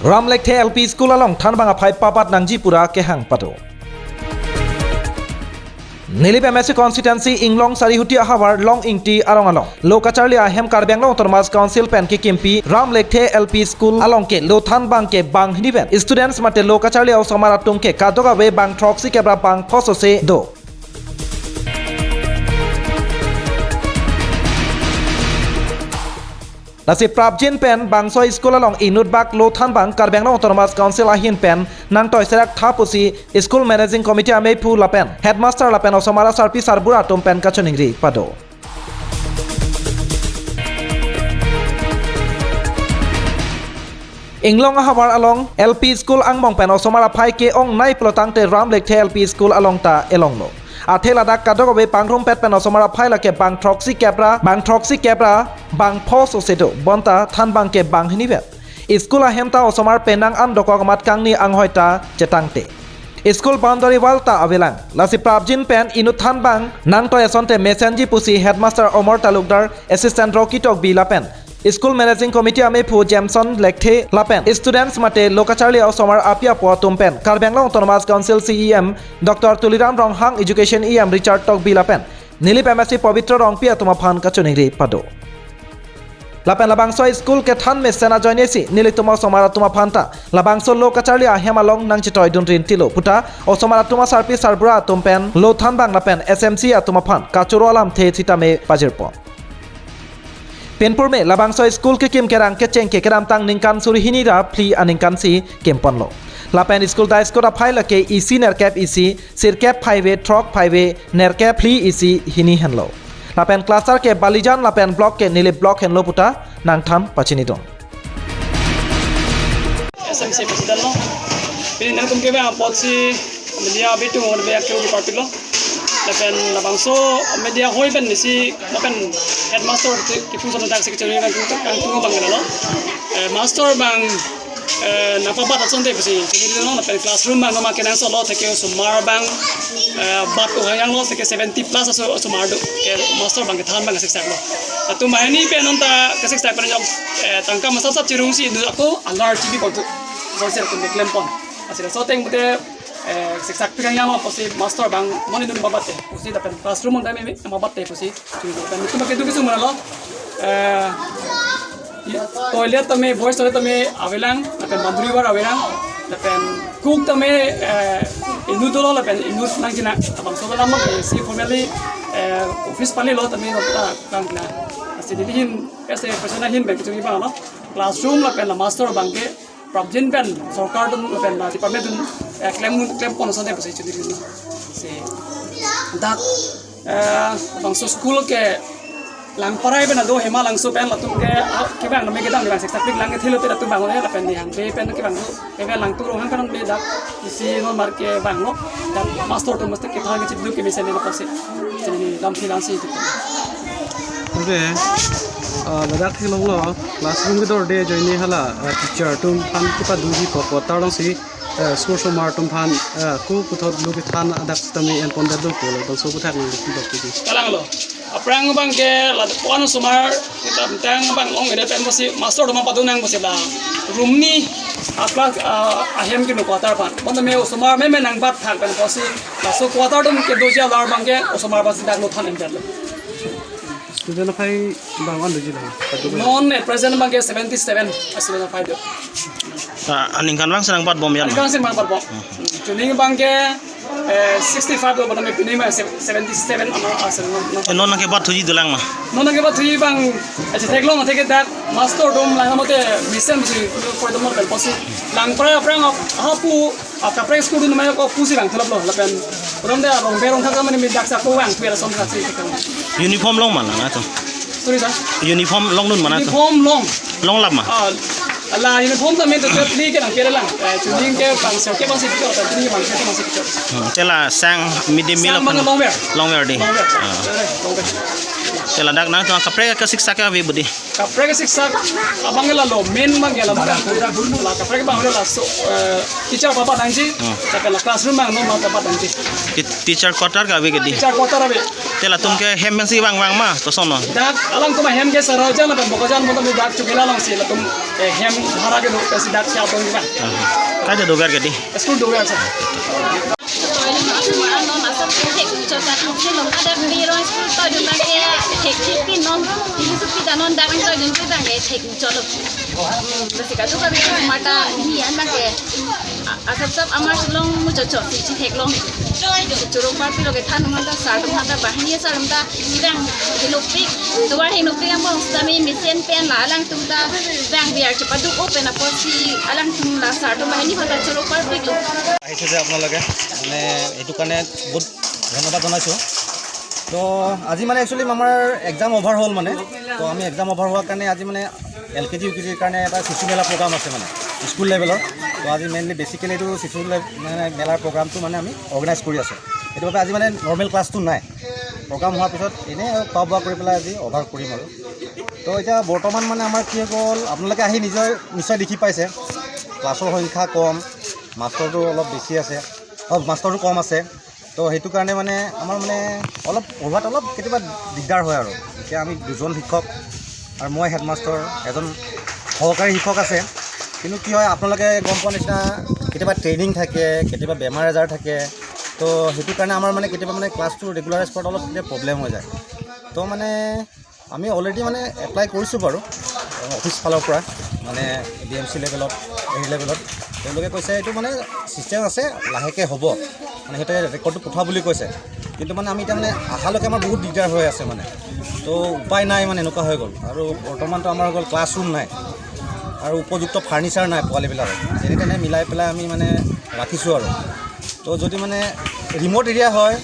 Ramlekthe LP School along Thanbang phai papat nangji pura kehang pado. Nilip MSc constituency Inglong Sarihuti Ahawar Long Ingti Arong Along Lokacharli Ahem Karbi Anglong Autonomous Council pen ki kimpi Ramlekthe LP School along ke Lothan bang ke bang hiniben students mate Lokacharli au samaratum ke kadoga we bang troxy kebra bang phosose do. Nasi Prabjin pen bangso school along inut bak Lothan bang Karbi Anglong Autonomous Council ahin pen nang toy serak thapusi school managing committee ame phu lapen headmaster lapen osomara sarpi sarbura atum pen kachoningri pado. Inglong hawar along LP school angmong pen osomara phai ke ong nai plotang te Ramlekthe LP school along ta elong lo. Athe ladak kadogobe pangrum pet pen osomara phai lake bang troxy kebra bang phos osedo bonta than bang ke bang hinibet. School ahemta osomar penang an dokok mat kangni anghoita chetangte. School boundary wall ta avelang. Lasi Prabjin pen inu than bang nang toy asonte mesenji pusi headmaster Omar Talukdar assistant Rocky Tok bi lapen. School managing committee ame phu Jameson Lekthe lapen students mate Lokacharli au somar apia po tumpen Karbi Anglong Autonomous Council CEM Dr. Tuliram Ronghang Education EM Richard Tok bi lapen Nilip MSc Pabitra Rongpia tuma phan kachoningri pado. Lapen labangso school ke than me sena joinesi nili tuma somara tuma phanta labangso Lokacharli ahema long nang chitoi dunrin tilo puta osomara tuma sarpi sarbura tumpen lothan bang lapen SMC atuma phan kachoro alam the thitame pajirpo. Penpur me labangso school ke kim kerang ke cheng ke keram tang ningkan suri hinira phli aningkan si kempon lo. Lapen school da skora phaila ke EC ner cap EC sir cap 5A truck 5A ner cap phli EC hini henlo. Lapen cluster ke Balijan lapen block ke nili block henlo puta nangtham pachini dong. SMC president lo. Pinin kum ke ba potsi media bitu ngon be akeu department lo. Lapen labangso media hoi ben nisi lapen headmaster ki function tak secretary bang kang tungo bang lo master bang napabat achon te pusi chini lo lapen classroom bang ma kenang so lo theke sumar bang bat o hayang lo theke 70 plus aso sumar do ke master bang ke than bang sek lo atu mahini pe non ta ke sek pen jom tangka ma sab sab chirung si du ako alar chibi ko so sel ko claim pon asila so teng mute seksak pikang yang posi master bang moni dun babate posi dapen classroom on dame mabate posi chuni dapen tu ke du kisu manalo toilet tame voice toilet tame avelang dapen boundary war avelang dapen cook tame inu dolo dapen inu nang jina abang so lam ke si formally office pali lo tame ta kang na asi dihin ese persona hin bang chuni bang lo classroom lapen master bang ke Prabjin pen sarkar dun pen na department dun claim pon sa de posi chuni se dak bangso school ke lang parai pen do hema langso pen latum ke ke bang me ke dang bang seksak pik lang ke thilo te latum bang le pen ni hang pe pen ke bang ke bang lang tu rong hang kan be dak isi no mar ke bang no dak master to must ke thang ke chibdu ke mission ne posi chini lam thi lang si tu okay Ladakh thilong lo classroom ke dor de join hala teacher tum phan kipa duji ko tarong si school somar tum phan ku puthot lu ke than adak tami en pon da do ko lo so puthak nang ki dok ki kalang lo aprang bang ke la pon somar tang bang ong ede pen bosi master ma padu nang bosi la room ni akla ahem ki no quarter phan bon me somar me nang bat thak pen bosi la so quarter dum ke doja lar bang ke osomar basi dak lo than en lo student phai bang on doji la non at present bang ke 77 asila phai do aningkan bang senang bat bom ya aningkan senang bat bom tuning bang ke 65 do baname pini ma 77 ama asal non nake bat thuji dulang ma non nake bat thuji bang acha theklong theke dak master dom lang mote mission busi koi dom bel posi lang pra prang hapu apka prang school dum ma ko pusi bang thlap lo lapen rom de rong berong thaka mane mi dak sa ko bang tuera som sa chi uniform long mana na to sorry sir uniform long nun mana to uniform long long lap ma la uniform ta me to pli ke nang pere lang chuning ke bang se ke bang se ke chuning bang se ke bang se ke tela sang mid day meal long wear long wear de long wear. Te Ladakh na to kapre ka siksa ka ve budi. Kapre ka siksa abangela lo main mangela la kapre ka bangela so teacher baba dangji ta la classroom mang no ma ta dangji. Teacher quarter ka ve gedi. Teacher quarter ave. Te la tum ke hem si bang bang ma to sono. Dak alang tuma hem ke saraja la bokajan mo ta dak chukela lang si la tum hem dhara ke do kasi dak kya tong ba. Ka de dogar gedi. School dogar sa. আহিছে যে আপোনালোকে মানে এইটো কাৰণে বহুত ধন্যবাদ জনাইছোঁ। তো আজি মানে একচুৱেলি আমাৰ এক্সাম অভাৰ হ'ল মানে, তো আমি এক্সাম অভাৰ হোৱাৰ কাৰণে আজি মানে এল কে জি, ইউ কে জিৰ কাৰণে এটা শিশু মেলা প্ৰগ্ৰাম আছে মানে স্কুল লেভেলৰ। তো আজি মেইনলি বেচিকেলি এইটো শিশু মানে মেলাৰ প্ৰগ্ৰামটো মানে আমি অৰ্গেনাইজ কৰি আছোঁ। সেইটো বাবে আজি মানে নৰ্মেল ক্লাছটো নাই, প্ৰগ্ৰাম হোৱাৰ পিছত এনেই আৰু খোৱা বোৱা কৰি পেলাই আজি অভাৰ কৰিম আৰু। তো এতিয়া বৰ্তমান মানে আমাৰ কি হৈ গ'ল, আপোনালোকে আহি নিজৰ নিশ্চয় দেখি পাইছে ক্লাছৰ সংখ্যা কম, মাষ্টৰটো অলপ বেছি আছে, মাষ্টৰটো কম আছে। তো সেইটো কাৰণে মানে আমাৰ মানে অলপ পঢ়োৱাত অলপ কেতিয়াবা দিগদাৰ হয় আৰু। এতিয়া আমি দুজন শিক্ষক আৰু মই হেডমাষ্টৰ, এজন সহকাৰী শিক্ষক আছে। কিন্তু কি হয় আপোনালোকে গম পোৱা নিচিনা কেতিয়াবা ট্ৰেইনিং থাকে, কেতিয়াবা বেমাৰ আজাৰ থাকে। তো সেইটো কাৰণে আমাৰ মানে কেতিয়াবা মানে ক্লাছটো ৰেগুলাৰাইজ কৰাত অলপ কেতিয়াবা প্ৰব্লেম হৈ যায়। তো মানে আমি অলৰেডি মানে এপ্লাই কৰিছোঁ বাৰু অফিচ ফালৰ পৰা, মানে ডি এম চি লেভেলত, হেৰি লেভেলত। তেওঁলোকে কৈছে এইটো মানে ছিষ্টেম আছে, লাহেকৈ হ'ব, মানে সেইটোৱে ৰেকৰ্ডটো পঠোৱা বুলি কৈছে। কিন্তু মানে আমি এতিয়া মানে অহালৈকে আমাৰ বহুত দিগদাৰ হৈ আছে মানে, তো উপায় নাই মানে এনেকুৱা হৈ গ'ল। আৰু বৰ্তমানটো আমাৰ হৈ গ'ল ক্লাছৰুম নাই আৰু উপযুক্ত ফাৰ্নিচাৰ নাই পোৱালিবিলাকৰ, যেনে তেনে মিলাই পেলাই আমি মানে ৰাখিছোঁ আৰু। তো যদি মানে ৰিম'ট এৰিয়া হয়,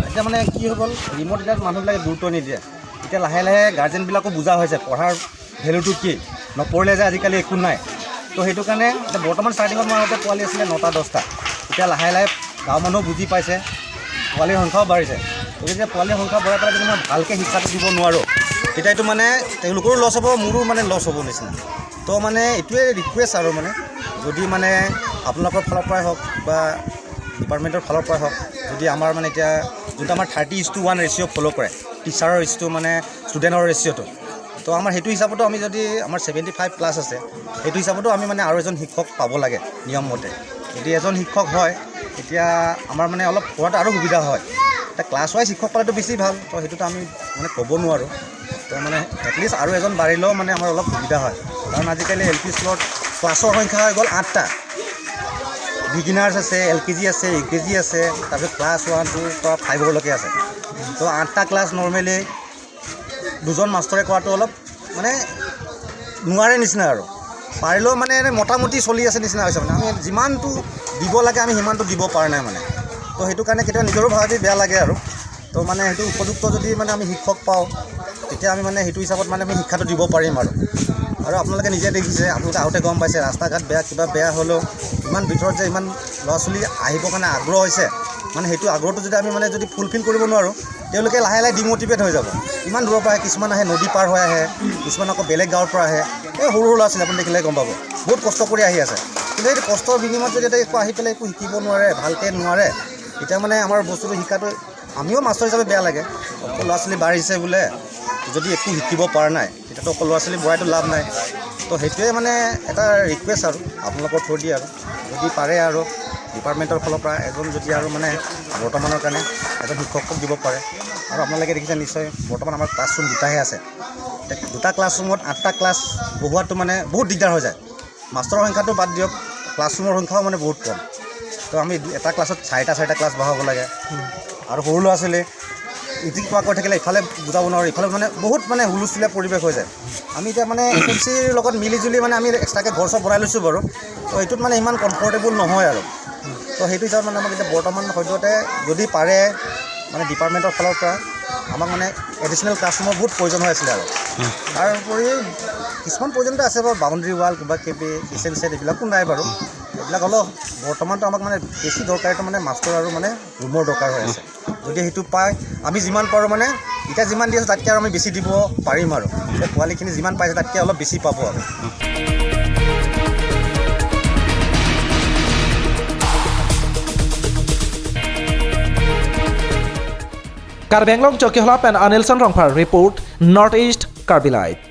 এতিয়া মানে কি হৈ গ'ল ৰিম'ট এৰিয়াত মানুহবিলাকে গুৰুত্ব নিদিয়ে। এতিয়া লাহে লাহে গাৰ্জেনবিলাকো বুজা হৈছে পঢ়াৰ ভেলুটো কি, নপঢ়িলে যে আজিকালি একো নাই। তো সেইটো কাৰণে এতিয়া বৰ্তমান ষ্টাৰ্টিঙত মোৰ আগতে পোৱালি আছিলে 9টা 10টা, এতিয়া লাহে লাহে গাঁৱৰ মানুহো বুজি পাইছে, পোৱালিৰ সংখ্যাও বাঢ়িছে। গতিকে পোৱালিৰ সংখ্যা বঢ়াই পেলাই যদি মই ভালকৈ শিক্ষাটো দিব নোৱাৰোঁ, তেতিয়া এইটো মানে তেওঁলোকৰো লছ হ'ব, মোৰো মানে লছ হ'ব নিচিনা। তো মানে এইটোৱে ৰিকুৱেষ্ট আৰু মানে যদি মানে আপোনালোকৰ ফালৰ পৰাই হওক বা ডিপাৰ্টমেণ্টৰ ফালৰ পৰাই হওক, যদি আমাৰ মানে এতিয়া যোনটো আমাৰ 30:1 ৰেচিঅ' ফ'ল' কৰে, টিচাৰৰ ইছটো মানে ষ্টুডেণ্টৰ ৰেচিঅ'টো, তো আমাৰ সেইটো হিচাপতো আমি যদি আমাৰ 75 প্লাছ আছে, সেইটো হিচাপতো আমি মানে আৰু এজন শিক্ষক পাব লাগে নিয়মমতে। যদি এজন শিক্ষক হয় তেতিয়া আমাৰ মানে অলপ পঢ়াত আৰু সুবিধা হয়। এতিয়া ক্লাছ ৱাইজ শিক্ষক পালেতো বেছি ভাল, তো সেইটোতো আমি মানে ক'ব নোৱাৰোঁ। তো মানে এটলিষ্ট আৰু এজন বাঢ়িলেও মানে আমাৰ অলপ সুবিধা হয়। কাৰণ আজিকালি এল পি স্কুলত ক্লাছৰ সংখ্যা হৈ গ'ল 8টা, বিগিনাৰ্ছ আছে, এল কে জি আছে, ইউ কে জি আছে, তাৰপিছত ক্লাছ 1, 2 পৰা 5লৈকে আছে। তো 8টা ক্লাছ নৰ্মেলি দুজন মাষ্টৰে কৰাটো অলপ মানে নোৱাৰে নিচিনা আৰু, পাৰিলেও মানে মোটামুটি চলি আছে নিচিনা হৈছে। মানে আমি যিমানটো দিব লাগে আমি সিমানটো দিব পৰা নাই মানে। তো সেইটো কাৰণে কেতিয়াবা নিজৰো ভাবি বেয়া লাগে আৰু। তো মানে সেইটো উপযুক্ত যদি মানে আমি শিক্ষক পাওঁ, তেতিয়া আমি মানে সেইটো হিচাপত মানে আমি শিক্ষাটো দিব পাৰিম আৰু। আৰু আপোনালোকে নিজে দেখিছে, আপোনালোকে আহোঁতে গম পাইছে ৰাস্তা ঘাট বেয়া, কিবা বেয়া হ'লেও ইমান ভিতৰত যে ইমান ল'ৰা ছোৱালী আহিবৰ কাৰণে আগ্ৰহ হৈছে, মানে সেইটো আগ্ৰহটো যদি আমি মানে যদি ফুলফিল কৰিব নোৱাৰোঁ, তেওঁলোকে লাহে লাহে ডিম'টিভেট হৈ যাব। ইমান দূৰৰ পৰা আহে, কিছুমান আহে নদী পাৰ হৈ আহে, কিছুমান আকৌ বেলেগ গাঁৱৰ পৰা আহে। এই সৰু সৰু ল'ৰা ছোৱালী আপুনি দেখিলে গম পাব বহুত কষ্ট কৰি আহি আছে। কিন্তু সেইটো কষ্টৰ বিনিময়ত যদি একো আহি পেলাই একো শিকিব নোৱাৰে, ভালকৈ নোৱাৰে, তেতিয়া মানে আমাৰ বস্তুটো শিকাটো আমিও মাষ্টৰ হিচাপে বেয়া লাগে। অকল ল'ৰা ছোৱালী বাঢ়িছে বোলে, যদি একো শিকিব পৰা নাই, তেতিয়াতো অকল ল'ৰা ছোৱালী বঢ়াইতো লাভ নাই। তো সেইটোৱে মানে এটা ৰিকুৱেষ্ট আৰু আপোনালোকৰ থ্ৰু দি আৰু যদি পাৰে আৰু ডিপাৰ্টমেণ্টৰ ফালৰ পৰা এজন যদি আৰু মানে বৰ্তমানৰ কাৰণে এজন শিক্ষকক দিব পাৰে। আৰু আপোনালোকে দেখিছে নিশ্চয় বৰ্তমান আমাৰ ক্লাছৰুম দুটাহে আছে, দুটা ক্লাছৰুমত 8টা ক্লাছ বহোৱাটো মানে বহুত দিগদাৰ হৈ যায়। মাষ্টৰৰ সংখ্যাটো বাদ দিয়ক, ক্লাছৰুমৰ সংখ্যাও মানে বহুত কম। তো আমি এটা ক্লাছত 4টা ক্লাছ বহাব লাগে আৰু সৰু ল'ৰা ছোৱালী ইটো কোৱা কৈ থাকিলে ইফালে বুজাব নোৱাৰোঁ, ইফালে মানে বহুত মানে হুলস্থুলীয়া পৰিৱেশ হৈ যায়। আমি এতিয়া মানে এছ এম চিৰ লগত মিলি জুলি মানে আমি এক্সট্ৰাকৈ ঘৰ চৰ বনাই লৈছোঁ বাৰু, তো সেইটোত মানে ইমান কমফৰ্টেবল নহয় আৰু। তো সেইটো হিচাপত মানে আমাক এতিয়া বৰ্তমান সদ্যহতে যদি পাৰে মানে ডিপাৰ্টমেণ্টৰ ফালৰ পৰা আমাক মানে এডিশ্যনেল ক্লাছৰুমৰ বহুত প্ৰয়োজন হৈ আছিলে আৰু। তাৰ উপৰি কিছুমান প্ৰয়োজনটো আছে বাৰু, বাউণ্ডেৰী ৱাল কিবা কিবি কিচেন ছেট এইবিলাকো নাই বাৰু, এইবিলাক অলপ বৰ্তমানটো আমাক মানে বেছি দৰকাৰীটো মানে মাষ্টৰ আৰু মানে ৰুমৰ দৰকাৰ হৈ আছে। যদি সেইটো পায়, আমি যিমান পাৰোঁ মানে এতিয়া যিমান দি আছোঁ তাতকৈ আৰু আমি বেছি দিব পাৰিম আৰু এতিয়া পোৱালিখিনি যিমান পাইছে তাতকৈ অলপ বেছি পাব আৰু। Karbi Anglong Chowkihola pen Anilson Rongphar report, North East Karbi live.